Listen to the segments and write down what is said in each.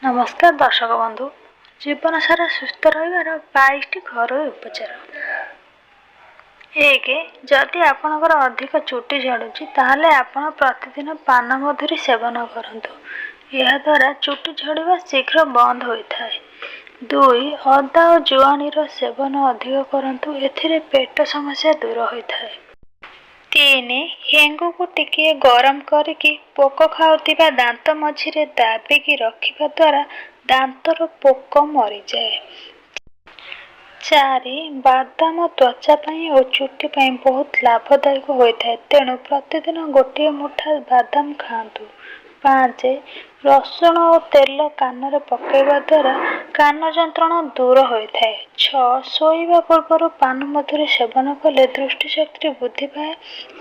ନମସ୍କାର ଦର୍ଶକ ବନ୍ଧୁ। ଜୀବନ ସାରା ସୁସ୍ଥ ରହିବାର 22ଟି ଘରୋଇ ଉପଚାର। 1, ଯଦି ଆପଣଙ୍କର ଅଧିକ ଚୁଟି ଝଡ଼ୁଛି, ତାହେଲେ ଆପଣ ପ୍ରତିଦିନ ପାନମଧୁରୀ ସେବନ କରନ୍ତୁ। ଏହାଦ୍ୱାରା ଚୁଟି ଝଡ଼ିବା ଶୀଘ୍ର ବନ୍ଦ ହୋଇଥାଏ। 2, ଅଦା ଓ ଜୁଆଣିର ସେବନ ଅଧିକ କରନ୍ତୁ। ଏଥିରେ ପେଟ ସମସ୍ୟା ଦୂର ହୋଇଥାଏ। 3, ହେଙ୍ଗୁକୁ ଟିକିଏ ଗରମ କରିକି ପୋକ ଖାଉଥିବା ଦାନ୍ତ ମଝିରେ ଦାବିକି ରଖିବା ଦ୍ୱାରା ଦାନ୍ତର ପୋକ ମରିଯାଏ। 4, ବାଦାମ ତ୍ୱଚା ପାଇଁ ଓ ଚୁଟି ପାଇଁ ବହୁତ ଲାଭଦାୟକ ହୋଇଥାଏ। ତେଣୁ ପ୍ରତିଦିନ ଗୋଟିଏ ମୁଠା ବାଦାମ ଖାଆନ୍ତୁ। 5, ରସୁଣ ଓ ତେଲ କାନରେ ପକାଇବା ଦ୍ୱାରା କାନ ଯନ୍ତ୍ରଣା ଦୂର ହୋଇଥାଏ। 6, ଶୋଇବା ପୂର୍ବରୁ ପାନମଧୁରୀ ସେବନ କଲେ ଦୃଷ୍ଟିଶକ୍ତି ବୃଦ୍ଧି ପାଏ।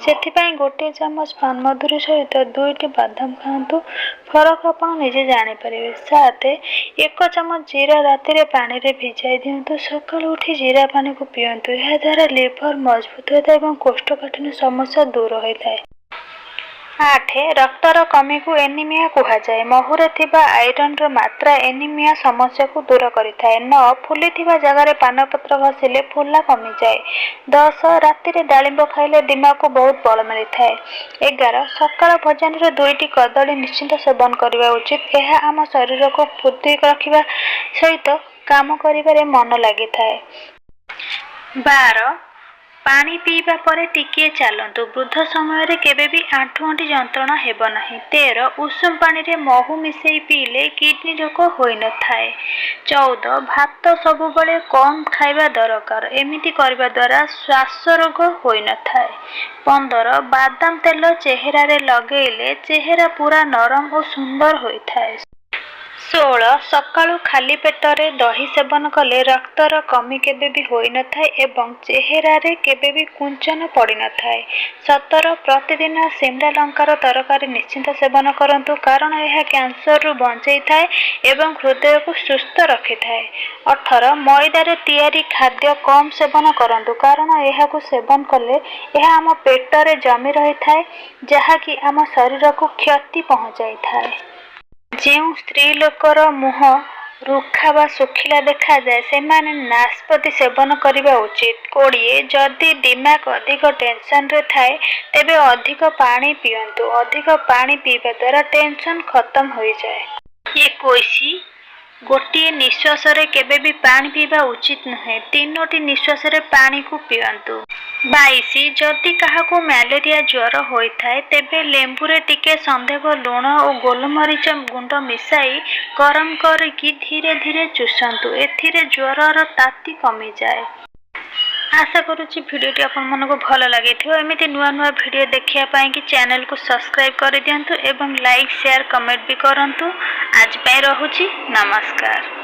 ସେଥିପାଇଁ ଗୋଟିଏ ଚାମଚ ପାନମଧୁରୀ ସହିତ ଦୁଇଟି ବାଦାମ ଖାଆନ୍ତୁ। ଫରକ ଆପଣ ନିଜେ ଜାଣିପାରିବେ। 7, 1 ଚାମଚ ଜିରା ରାତିରେ ପାଣିରେ ଭିଜାଇ ଦିଅନ୍ତୁ। ସକାଳୁ ଉଠି ଜିରା ପାଣିକୁ ପିଅନ୍ତୁ। ଏହାଦ୍ୱାରା ଲିଭର ମଜବୁତ ହୋଇଥାଏ ଏବଂ କୋଷ୍ଠକାଠିନ୍ୟ ସମସ୍ୟା ଦୂର ହୋଇଥାଏ। 8, ରକ୍ତର କମିକୁ ଏନିମିଆ କୁହାଯାଏ। ମହୁରେ ଥିବା ଆଇରନର ମାତ୍ରା ଏନିମିଆ ସମସ୍ୟାକୁ ଦୂର କରିଥାଏ। 9, ଫୁଲିଥିବା ଜାଗାରେ ପାନପତ୍ର ଘଷିଲେ ଫୁଲା କମିଯାଏ। 10, ରାତିରେ ଡାଳିମ୍ବ ଖାଇଲେ ଦିମାଗକୁ ବହୁତ ବଳ ମିଳିଥାଏ। 11, ସକାଳ ଭୋଜନରେ ଦୁଇଟି କଦଳୀ ନିଶ୍ଚିତ ସେବନ କରିବା ଉଚିତ। ଏହା ଆମ ଶରୀରକୁ ଫୁର୍ତ୍ତି ରଖିବା ସହିତ କାମ କରିବାରେ ମନ ଲାଗିଥାଏ। 12, ପାଣି ପିଇବା ପରେ ଟିକିଏ ଚାଲନ୍ତୁ। ବୃଦ୍ଧ ସମୟରେ କେବେ ବି ଆଣ୍ଠୁ ଗଣ୍ଠି ଯନ୍ତ୍ରଣା ହେବ ନାହିଁ। 13, ଉଷୁମ ପାଣିରେ ମହୁ ମିଶାଇ ପିଇଲେ କିଡନୀ ରୋଗ ହୋଇନଥାଏ। 14, ଭାତ ସବୁବେଳେ କମ୍ ଖାଇବା ଦରକାର। ଏମିତି କରିବା ଦ୍ୱାରା ଶ୍ୱାସ ରୋଗ ହୋଇନଥାଏ। 15, ବାଦାମ ତେଲ ଚେହେରାରେ ଲଗେଇଲେ ଚେହେରା ପୁରା ନରମ ଓ ସୁନ୍ଦର ହୋଇଥାଏ। 16, ସକାଳୁ ଖାଲି ପେଟରେ ଦହି ସେବନ କଲେ ରକ୍ତର କମି କେବେ ବି ହୋଇନଥାଏ ଏବଂ ଚେହେରାରେ କେବେ ବି କୁଞ୍ଚନ ପଡ଼ିନଥାଏ। 17, ପ୍ରତିଦିନ ସିମଲା ଲଙ୍କାର ତରକାରୀ ନିଶ୍ଚିତ ସେବନ କରନ୍ତୁ, କାରଣ ଏହା କ୍ୟାନ୍ସରରୁ ବଞ୍ଚେଇଥାଏ ଏବଂ ହୃଦୟକୁ ସୁସ୍ଥ ରଖିଥାଏ। 18, ମଇଦାରେ ତିଆରି ଖାଦ୍ୟ କମ୍ ସେବନ କରନ୍ତୁ, କାରଣ ଏହାକୁ ସେବନ କଲେ ଏହା ଆମ ପେଟରେ ଜମି ରହିଥାଏ, ଯାହାକି ଆମ ଶରୀରକୁ କ୍ଷତି ପହଞ୍ଚାଇଥାଏ। ଯେଉଁ ସ୍ତ୍ରୀ ଲୋକର ମୁହଁ ରୁଖା ବା ଶୁଖିଲା ଦେଖାଯାଏ, ସେମାନେ ନାସପାତି ସେବନ କରିବା ଉଚିତ। 20, ଯଦି ଦିମାଗ ଅଧିକ ଟେନସନରେ ଥାଏ, ତେବେ ଅଧିକ ପାଣି ପିଅନ୍ତୁ। ଅଧିକ ପାଣି ପିଇବା ଦ୍ୱାରା ଟେନସନ ଖତମ ହୋଇଯାଏ। 21, ଗୋଟିଏ ନିଶ୍ୱାସରେ କେବେ ବି ପାଣି ପିଇବା ଉଚିତ ନୁହେଁ। ତିନୋଟି ନିଶ୍ୱାସରେ ପାଣିକୁ ପିଅନ୍ତୁ। 22, ଯଦି କାହାକୁ ମ୍ୟାଲେରିଆ ଜ୍ୱର ହୋଇଥାଏ, ତେବେ ଲେମ୍ବୁରେ ଟିକେ ସୈନ୍ଧବ ଲୁଣ ଓ ଗୋଲମରିଚ ଗୁଣ୍ଡ ମିଶାଇ ଗରମ କରିକି ଧୀରେ ଧୀରେ ଚୁଷନ୍ତୁ। ଏଥିରେ ଜ୍ୱରର ତାତି କମିଯାଏ। ଆଶା କରୁଛି ଭିଡ଼ିଓଟି ଆପଣମାନଙ୍କୁ ଭଲ ଲାଗିଥିବ। ଏମିତି ନୂଆ ନୂଆ ଭିଡ଼ିଓ ଦେଖିବା ପାଇଁକି ଚ୍ୟାନେଲକୁ ସବସ୍କ୍ରାଇବ୍ କରିଦିଅନ୍ତୁ ଏବଂ ଲାଇକ୍, ସେୟାର, କମେଣ୍ଟ ବି କରନ୍ତୁ। ଆଜି ପାଇଁ ରହୁଛି। ନମସ୍କାର।